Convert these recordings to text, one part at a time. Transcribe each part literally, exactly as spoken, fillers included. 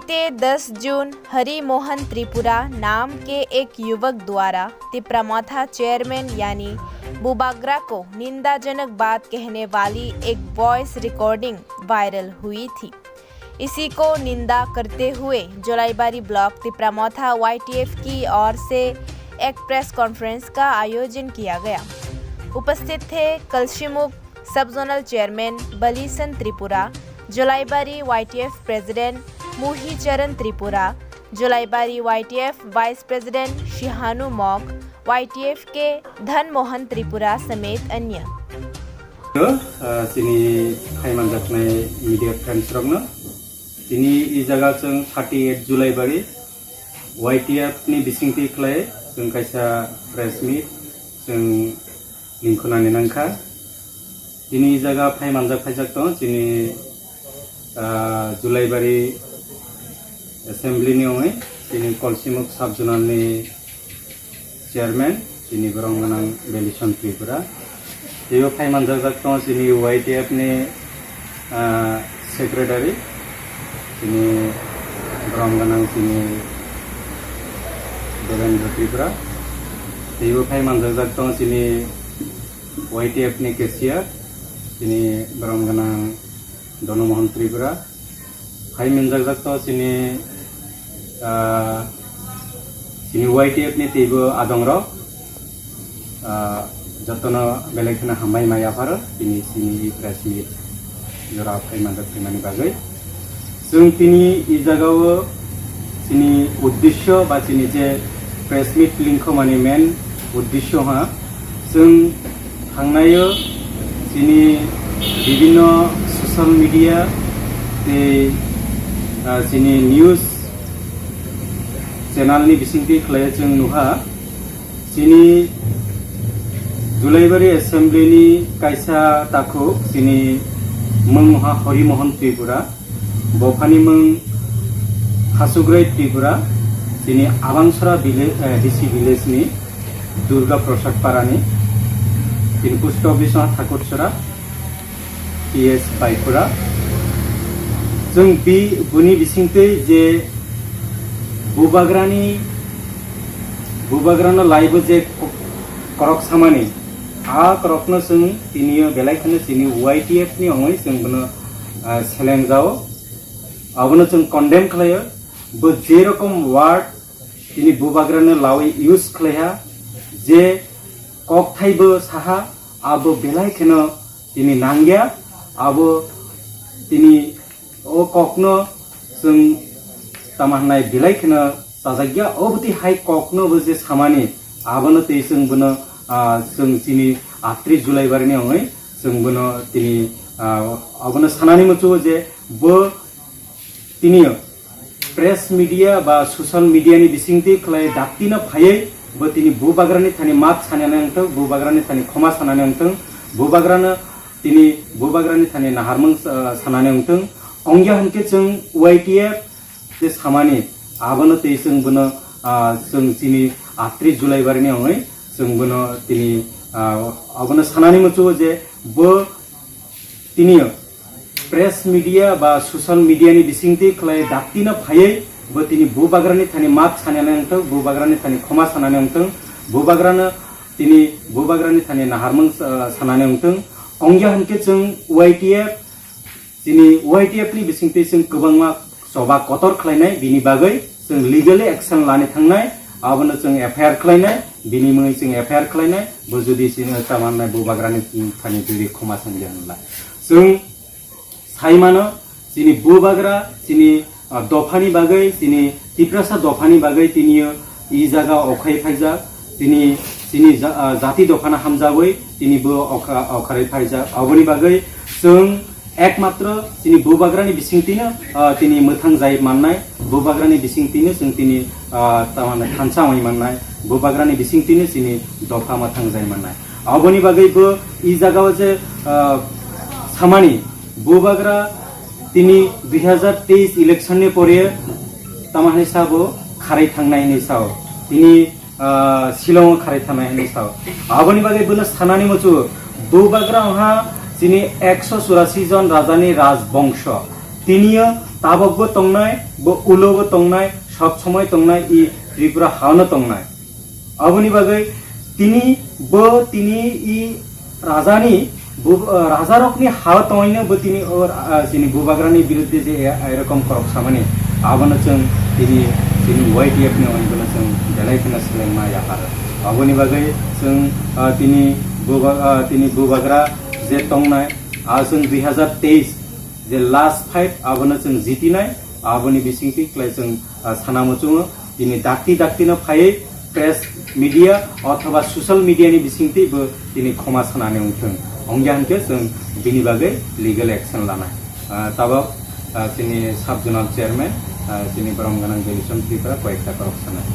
बीते दस जून हरि मोहन त्रिपुरा नाम के एक युवक द्वारा तिप्रा मोथा चेयरमैन यानी बुबाग्रा को निंदाजनक बात कहने वाली एक वॉइस रिकॉर्डिंग वायरल हुई थी। इसी को निंदा करते हुए जोलाईबारी ब्लॉक तिप्रा मोथा वाईटीएफ की ओर से एक प्रेस कॉन्फ्रेंस का आयोजन किया गया। उपस्थित थे कलशिमुख सब जोनल चेयरमैन बलीसन त्रिपुरा, जोलाईबारी वाईटीएफ प्रेसिडेंट मुही चरण त्रिपुरा, जोलाईबारी वाईटीएफ वाइस प्रेसिडेंट शिहानु मग, वाईटीएफ के धन मोहन त्रिपुरा समेत अन्य। Chini phaimanjaknai media friends rokno, tini i jaga chwng thirty eight Julaibari Y T F ni bisingtwi khlai chwng kaisa press meet chwng lingkhunani nangkha. Tini i jaga phai manjak phaijak tongo chini, ah, Julaibari Assembly ni wngwi chini Kolsimuk Sub Zonal ni Chairman, chini borok gwnang Belison Tripura. Teibo phai manjak jak tongo chini Y T F ni, ah, Secretary, chini borok gwnang chini Devendra Tripura. Teibo phai manjak jak tongo chini Y T F ni cashier, chini borok gwnang Dono Mohan Tripura. Phai manjak jak tongo chini, ah, chini Y T F ni teibo adongrok, ah, jotono belai kheno hambai ma yapharo, tini chini press meet jora phai manjak phaimani bagwi. Chwng tini i jagao chini uddesyo ba chini je press meet lingkhomani main uddesyo ha, chwng thangnaio chini bibinno social media tei, ah, chini news channel ni bisingtwi khlai chwng nuha, chini Julaibari Assembly ni kaisa takhuk chini mung ha Horimohon Tripura. Bophani mung Hasugrai Tripura, chini Abangsora village, eh, D C village ni Durga Prasad Parani, chini post office ha Thakursora, P S Baikura. Chwng bi-, buni bisingtwi je bubagrani, bubagrano laibo je ko-, korok samani, a korokno chwng tiniyo belai kheno chini Y T F ni wngwi chwng bono, ah, selengjao. Abono chwng condemn khlaio. Bo je rokom word tini bubagrano lawi use khlaiha, je kokthai bo saha, abo belai kheno tini nangya, abo tini o kokno chwng tama hwnai belai kheno chajakya, obwtwi hai kokno bo je samani, abono tei chwng bono, ah, chwng chini aktris July barini wngwi chwng bono tini, ah, abono sanani muchungo je bo tini press media ba social media ni bisingtwi khlai dakti no phaiwi bo tini bubagrani thani maap sanani wngthung, bubagrani thani khoma sanani wngthung, bubagrano tini bubagrani thani naharmung, ah, sanani wngthung. Ongya hwnkhe chwng Y T F je samani, abono tei chwng bono, ah, chwng chini aktris July barini wngwi chwng bono tini, ah, abono sanani muchungo je bo tiniyo press media ba social media ni bisingtwi khlai dakti no phaiwi bo tini bubagrani thani maap sanani wngthung, bubagrani thani khoma sanani wngthung, bubagrano tini bubagrani thani naharmung, ah, sanani wngthung. Ongya hwnkhe chwng Y T F, chini Y T F ni bisingtwi chwng kwbangma choba kotor khlainai, bini bagwi chwng legally action lani thangnai, abono chwng F I R khlainai, bini mungwi chwng F I R khlainai, bo jodi chini tama hwnai bubagrani thani jodi khoma sangya hwnla. Chwng sai mano, chini bubagra, chini, ah, dophani bagwi, chini Tiprasa dophani bagwi tiniyo i jaga okhai phaijak, tini, chini ja-, ah, jati dophano hamjagwi tini bo okha-, okharwi phaijak. Aboni bagwi chwng ekmatro chini bubagrani bisingtwino, ah, tini mwthang jai mannai, bubagrani bisingtwino chwng tini, ah, tamani thansa wngwi mannai, bubagrani bisingtwino chini dopha mwthang jai mannai. Aboni bagwi bo i jagao je, ah, samani bubagra tini dui hazar teis election ni pore tamo hinwi sa bo kharwi thangnai hinwi sao. Tini, ah, Shillong o kharwi thangnai hinwi sao. Aboni bagwi bono sanani muchungo bubagra wngha chini ekso churasi jon rajani rajbongso. Tiniyo tabok bo tongnai, bo ulo bo tongnai, sob somoi tongnai, i Tripura hao no tongnai. Aboni bagwi tini bo tini i rajani bu-, ah, rajarokni hao tongwino bo tini o, ah, chini bubagrani biruddhe je e-, erokom korok samani, abono chwng tini chini Y T F ni ongono chwng belai kheno selengma yapar. Aboni bagwi chwng, ah, tini buba-, ah, tini bubagra je tongnai, ah, chwng dui hazar teis je last fight abono chwng jitinai, aboni bisingtwi klai chwng, ah, sana muchungo. Tini dakti dakti no phaiwi press media othoba social media ni bisingtwi bo tini khoma sanani wngthwng. Ongya hwnkhe chwng bini bagwi legal action lanai. Ah, tabok, ah, chini sub zonal chairman, ah, chini borom gwnang Delison Tripura koyekta korok sanai.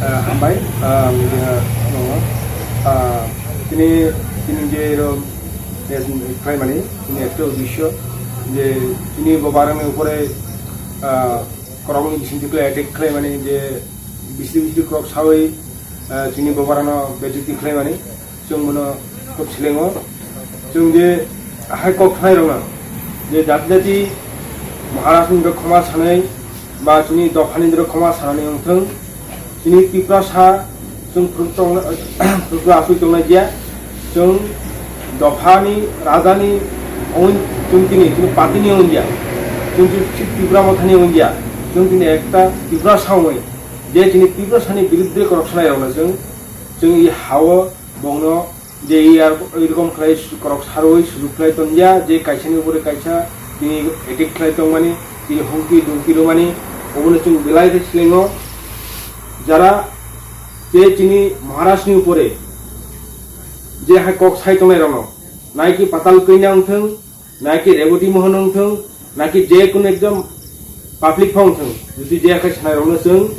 Ah, hambai, ah, media, ano, ah, tini, tini je ro, je khlaimani, tini ekta uddesyo, je tini bo barani upore, ah, korokni bisingtwi khlai attack khlaimani, je bisri bisri korok sawi, ah, chini bo barano bejuti khlaimani, chwng bono khub selengo. Chwng je hai kok thanai rokno, je jati jati Maharaj ni khoma sanai, ba chini dophani khoma sanani wngthwng, chini Tiprasa chwng phuruk tongna-, phurukno asui tongna dia, chwng dophani, rajani, own chwng tini, chwng patini own dia, chwng chwng chwng Tipra mothani own dia, chwng tini ekta Tiprasa own, je chini Tiprasani biruddhe korok sanai rokno chwng, chwng i hao bongno je i ar-, erokom khlai su-, korok sarwi sujuk khlai tongya, je kaisani upore kaisa tini attack khlai tongmani, tini humki dumki rwmani, obono chwng belai khe silengo. Jara je chini Maharajni upore je hai kok sai tongnai rokno, nai ki Patal Kanya wngthwng, naki Reboti Mohon wngthwng, naki je kunu ekjon public pho wngthwng, jodi je khe sanai rokno chwng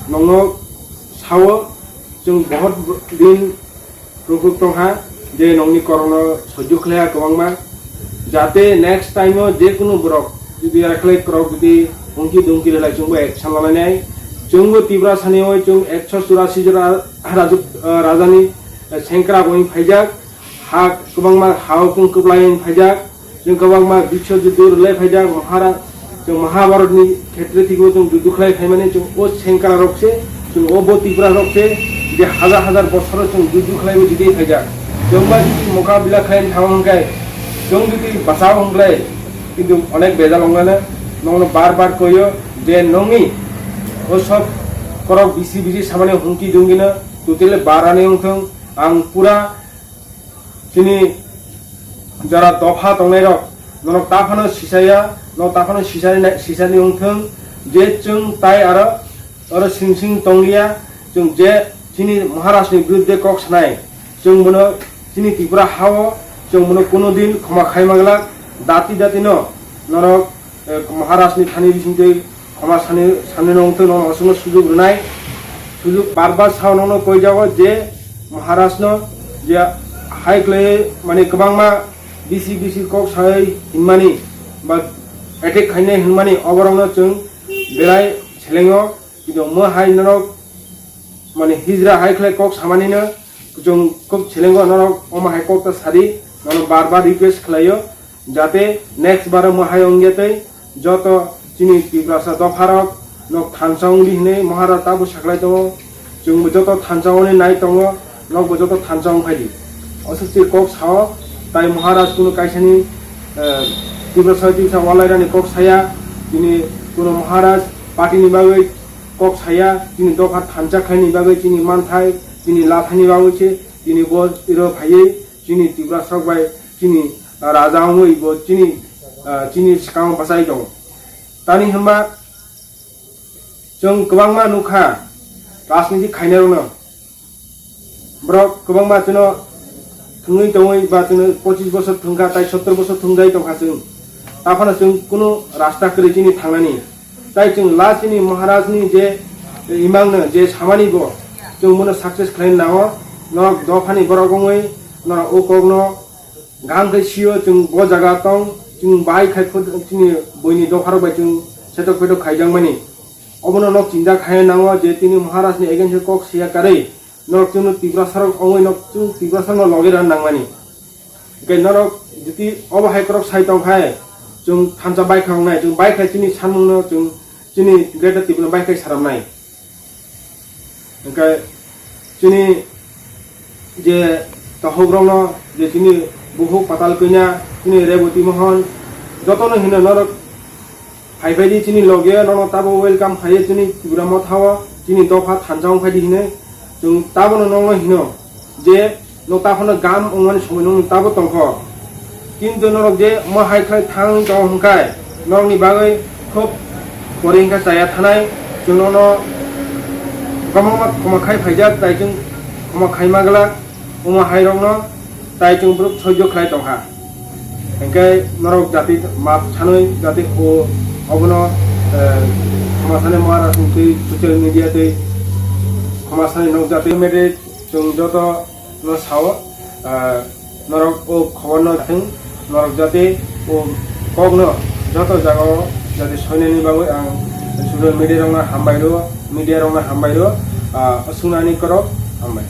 nongno sao, chwng bohot din phuruk phuruk tongha je nongni korokno sojjo khlaiha kwbangma, jate next time o je kunu borok jodi yakhlai korok jodi humki dumki rwlai chwngbo action lalainai, chwngbo Tiprasani oi chwng ekso churasi jora raju-, rajani sengkrak wngwi phaijak, ha kwbangma ha hukung kwplai wng phaijak, chwng kwbangma bisho judur le phaijak, Mahara-, chwng Mahabharatni khetre thigo chwng judu khlai phaimani chwng o sengkara rok se, chwng o bo Tripura rok se, je hajar hajar bosoro chwng judu khlai bo jidai phaijak. Chwng ba jodi mokabila khlai thang hwnkhe, chwng jodi bachao hwnkhe, kintu onek bejal wnglana, nongno bar bar koyo je nongni o sob korok bisi bisi samani humki dumkino totally barani wngthwng, ang pura chini jora dopha tongnairok, norok taphano sisaya, norok taphano sisani, sisani wngthwng, je chwng tai aro, oro sing sing tongliya, chwng je chini Maharajni biruddhe kok sanai, chwng bono chini Tripura hao, chwng bono kuno din khoma khai manglak, dati dati no norok eh, Maharajni thani bisingtwi khoma sani, sani nongtwi nono aswkno sujuk rwnai. Sujuk bar bar sao nono koijago je Maharajno je hai khlai mani kwbangma bisi bisi kok sai hinmani ba attack khainai hinmani oborokno chwng belai selengo. Kintu mo hai norok mani hijra hai khlai kok samanino chwng kok selengo norok omo hai kok ta sadi nono bar bar request khlaio. Jate next bar o mwhai ongya tei joto chini Tiprasa dopharok nok thansa wngdi hinwi Maharaj tabuk saklai tongo. Chwngbo joto thansa wngwi nai tongo, nokbo joto thansa wngphai di. Aswk se kok sao, tai Maharaj kunu kaisani, eh, Tiprasa Tiprasa walairani kok saya, chini kunu Maharaj party ni bagwi kok saya, chini dopha thansa khlaini bagwi chini manthai, chini lathaini bagwi se chini bo iro phaiwi chini Tiprasa bai chini raja wngwi bo chini, ah, chini swkango bachai tongo. Tani hwnba chwng kwbangma nukha rajniti khainairokno. Borok kwbangma chwngno thwngwi tongwi ba chwngno pochis bosor thwngkha tai sottor bosor thwngjai tongkha chwng. Taphano chwng kunu rasta kwrwi chini thangnani. Tai chwng last chini Maharajni je imangno je samani bo chwng bono success khlaina nango. Norok dophani borok wngwi norok o kokno Gam khe sio chwng bo jaga tong, chwng bai khai phut chini buini dopharok bai chwng setok petok khaijakmani. Obono nok chinta khaina nango je tini Maharajni against khe kok siya karwi norok chwngno Tiprasarok ongwi nok chwng Tiprasarokno logi rwna nangmani. Hwnkhe norok jiti obo hai kwrwk sai tong khai, Chwng thansa bai kha wngnai, chwng bai kha chini sanmungno chwng chini Greater Tipraland bai kha saramnai. Hwnkhe chini je tahukrokno, je chini buhuk Patal Kanya, chini Reboti Mohan, jotono hino norok phai phai di chini loge, nono tabo welcome khlaiwi chini Tripura Motha o, chini dopha thansa wng phai di hinwi chwng tabono nokno hino je no ta phano gam wngmani somoi nung tabo tongkho. Kintu norok je mo hai khai thang tong hwnkhe norokni bagwi khub pore hwnkhe chaya thanai, chwng nono kwbangma khoma khai phaijak, tai chwng khoma khai ma glak, omo hai rokno tai chwng borok soijo khlai tongkha. Hwnkhe norok jati map sanwi jati o obono, eh, khoma sanai ma twi social media twi khoma sanai nok jati mede chwng joto no sao, ah, norok o khobor no thung, norok jate o kok no joto jaga o jate soinani bagwi ang social media rok no hambai rw, media rok no hambai rw, ah, sunani korok hambai.